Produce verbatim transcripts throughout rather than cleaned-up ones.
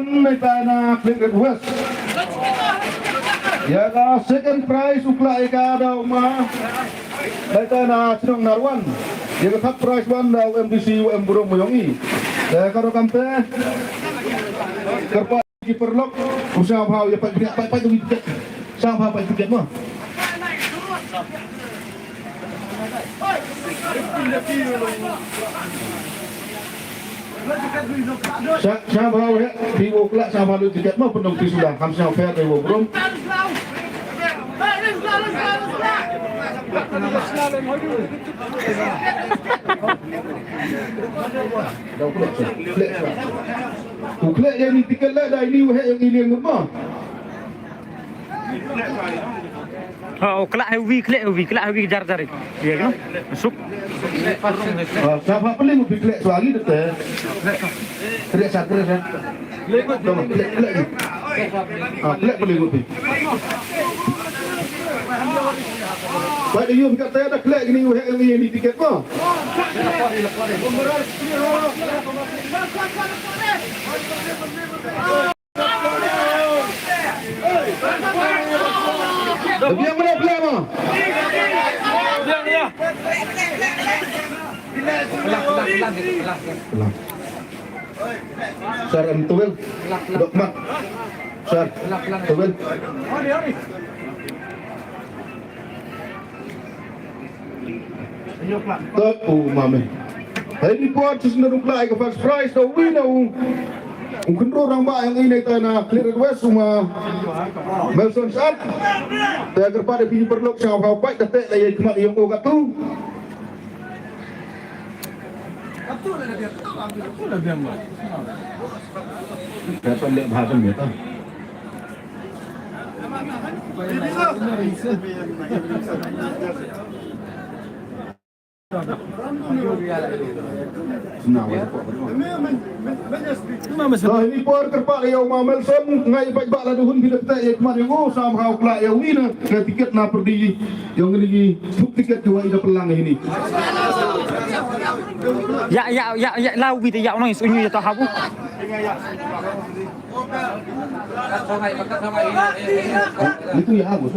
Neitai na Khliehriat West. Ya ka second prize u klah ya ka da u ma. Neitai na chnong Narwan. Ya ka third prize wan da u M D C u em burom yong i. Ya ka rokam te. Kyrpad ki paralok. U sngewbha ya pait pait pait tiket. Sngewbha pait tiket mo. Sa, sngewbha he, phi wow klah sngewbha lut tiket mo, pynong phi suda, ham sngewbha phi wow burom. U khleh ya ini tiket le, da ini u he yong ini ngut mo. Ha, u klah he wi, khleh he wi, klah he wi jar jar. Ya, no? Suk. Ah, sngewbha pynlong u phi khleh swa ngi te. Khleh sa, khleh sa. Tama, khleh, khleh. Ah, khleh pynlong u phi. Ba da yum ka te da khleh ini u he ini tiket mo. Biang mana biang mana? Sir, em tuwil. Dokmat. Sir, tuwil. Tot u mame. Hei ni por tis na rukla ka first prize to win u. U khynroo rangbah yong i neitai na Khliehriat West u ma Melson Sat. Te kyrpad phi paralok sngewbha pait da te la yei khmat yong o katu. Ka ton le bha ton le ta. Nah, ini por kyrpad ya u ma Melson, ngai paidbah la duhun phi da te ya khmat yong o, sngewbha u klah ya u win ka tiket na pyrdi yong ini ki suk tiket ki wa i da pynlang ini. Ya, ya, ya, ya, la u bi te ya u nang is u nyu ya ta habu. Itu ya, Agus.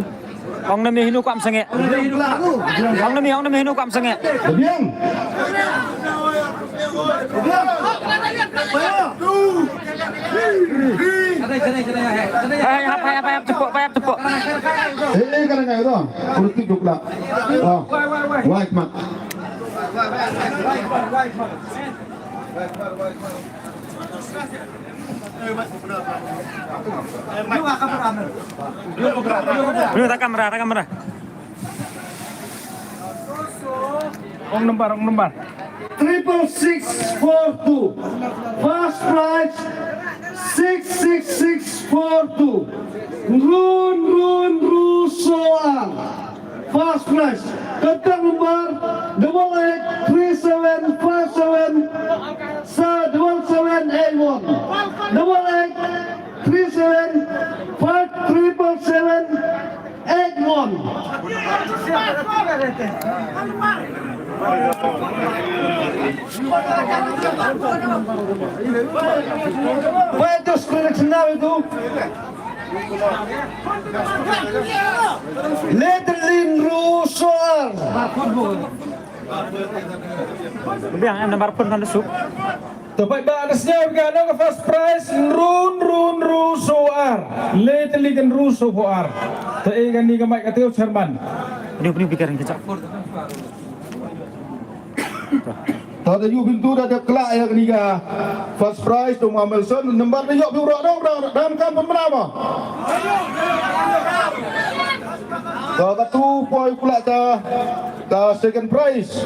Ong na mi hinu kam senge. Ong na mi, ong na mi hinu kam senge. Biang. Hai, hap, hai, hap, hai, hap, tepuk, hai, hap, tepuk. Eh, eh, kadang kayu tu. Politik duk lah. Oh. Wai, mat. Ni ta kamera, ta kamera. Ong number, ong number. Triple six four two. First prize six six six four two. Run, run, run, so ang. First prize, contact number double eight three seven five seven sa double seven eight one, double eight three seven five triple seven eight one. Pwede screen na ito. Little Lin Ru Soar. Biang em number phone kan suk. Tapai ba ada snya ka no ka first prize run run ru soar. Little Lin Ru Soar. Ta e kan ni ka mai ka teo chairman. Ni ni bikarang kecak. Ta da yu bintu da dep kla ya kani ka first prize tu ma Melson, number da yok biu ro dong dong dong kam pun menama. Ta ka tu poi pula ta ta second prize.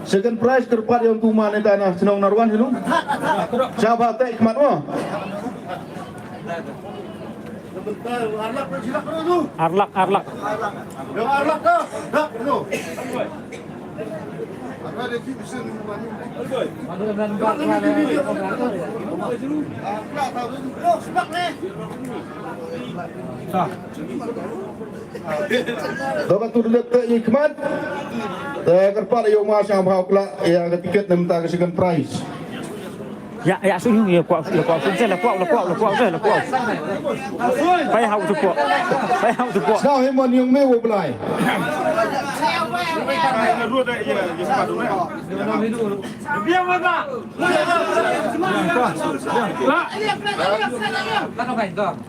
Second prize terpat yang tu mana ta na senong naruan hilu. Siapa tak ikmat mo? Arlak, arlak. Toh katu da leh te i khmat. Te kyrpad yow ma sñiawbha u klah ya ka ticket na bynta ka second prize. Ya, ya, sñiaw, ya, kwah, ya, kwah, sñiaw, la kwah, la kwah, la kwah, la kwah. Pai hau tu kwah. Pai hau tu kwah. Sñiaw hi mon yong me wa Blai.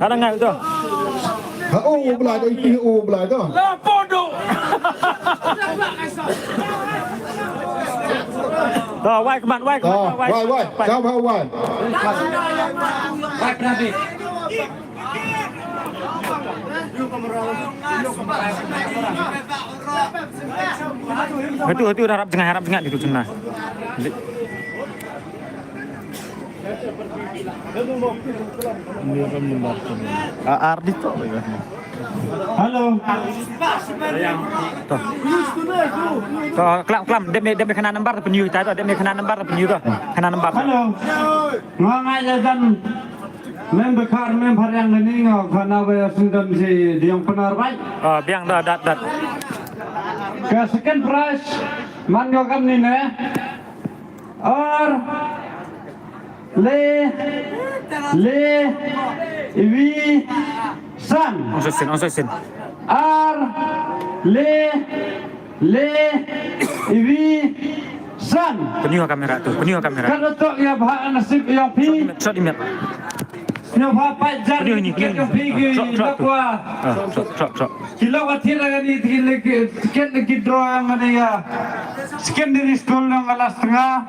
Ada ngai tu. Ha, u Blai, da iti u Blai tu. La podo. Toh, wai khmat, wai khmat, wai, wai, wai. Sñiawbha wai. Hatu, hatu, harap jngai, harap jngai di tu jngai. Ah, ar di to. Hello. To. To, klam, klam. Dep me, dep me khana number pynyu ta to. Dep me khana number pynyu to. Khana number. Hello. Nga ngai le dan member khar, member yang ni nga khana wa sendam si diang penar bai. Ah, biang da, dat, dat. Ka second prize man ko kam ni ne. Ar, le, le, iwi, san. Ong sa sin, ong sa sin. Ar, le, le, iwi, san. Pynyu ha kamera tu, pynyu ha kamera. Ka da toh ya bha nasib yong phi. Shot i met, shot i met. Sñiawbha pait jar. Pynyu ni, pynyu ni. Yong phi ki. Shot, shot, shot. Ah, shot, shot, shot. Ki lok athir la kani, ki le ki, ticket le ki draw ya kani ya secondary school nong ka last nga.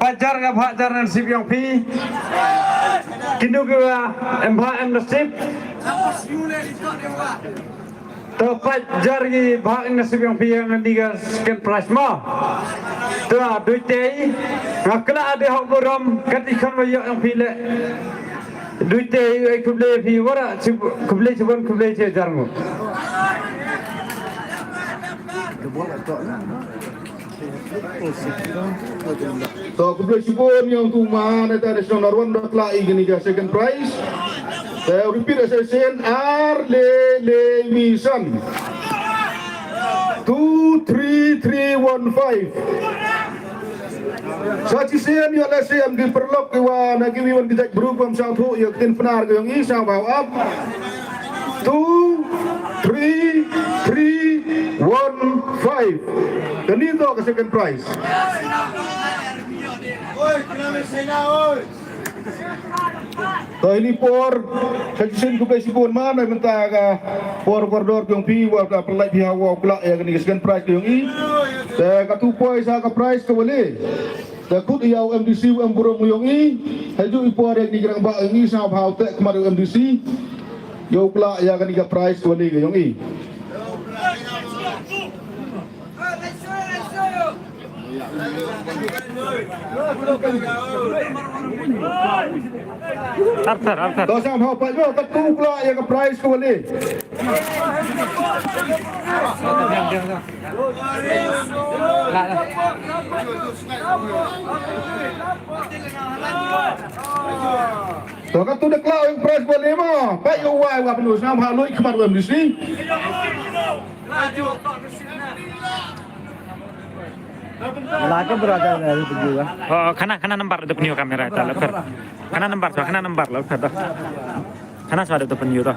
Pait jar ka bha jar nasib yong phi. Kinu ki wa em bha em nasib. To pait jar ki bha em nasib yong phi ya kani ka second prize mo. To doi te nga kla de hok burom kat i khan wa yong phi le. Doi te, ai khublei phi wara, khublei chibon, khublei chi jar mo. To khublei chibon yong tu ma na ta national number one da klah i kani ka second prize. Te repeat as I say, ar le le wi san. Two three three one five. Sa chisien yoh leh sien ki paralok ki wa na ki wi wan ki jait bru ki wa ym sñiawthuh ya ka ktien Pnar ka yong i, sñiawbha ap. Two three three one five. Kani toh ka second prize. To ini por, sa chisien khublei chibon man, na bynta ka por kordor yong phi, wa ka pynlait phi ha wa klah ya kani ka second prize yong i. Te katu poi sa ka prize ka wa le. Te kut ya u M D C u em burom yong i. Haju i por ya kani ka rangbah yong i, sñiawbha u te khmat u M D C. Yow klah ya kani ka prize ka wa le ka yong i. Arthur, Arthur. To sñiawbha pait mo, katu klah ya ka prize ka wa le. To katu da klah ya ka prize ka wa le mo. Pait yow wai wa pynyoh sñiawbha loi khmat wa M D C. La ka brother na ri pynyu ka. Oh, khana, khana number da pynyu kamera ta la pher. Khana number sa, khana number la pher da. Khana sa da pynyu da.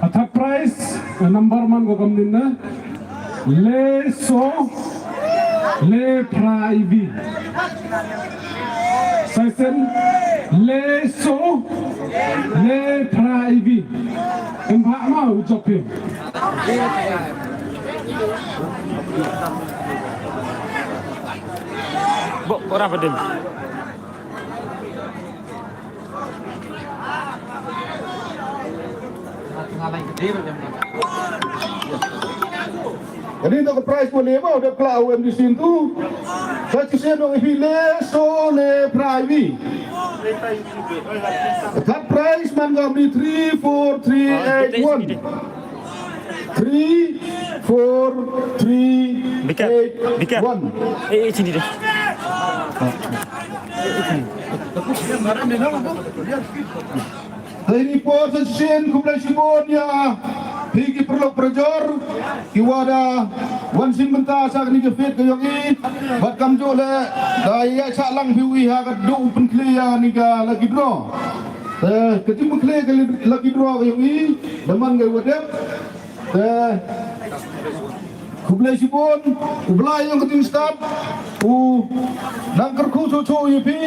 A third prize, a number man ko kam nin na. Le so, le phra iwi. Saisen, le so, le phra iwi. Em bha ma u jop em. Bo, ora padim. Kani toh ka prize wa le mo, da klah u M D C tu. Sa chisien nong i phi le so le phra iwi. Third prize man ka mi three four three eight one. Three, four, three, eight, one. Eh, eh, sini deh. Te ini por sa shisien, khublei shibun ya phi ki paralok parajor ki wa da wan seng bynta sa kani ka fete ka yong i. Bad kamjooh leh da ya chah lang phi u i ha ka dooh u pynkhlieh ya kani ka lucky draw. Te ka jingpynkhlieh ka lucky draw ka yong i da man ka wa dep. Te khublei shibun, u Blai yong ka jingstad u nang kyrkhu chooh chooh ya phi.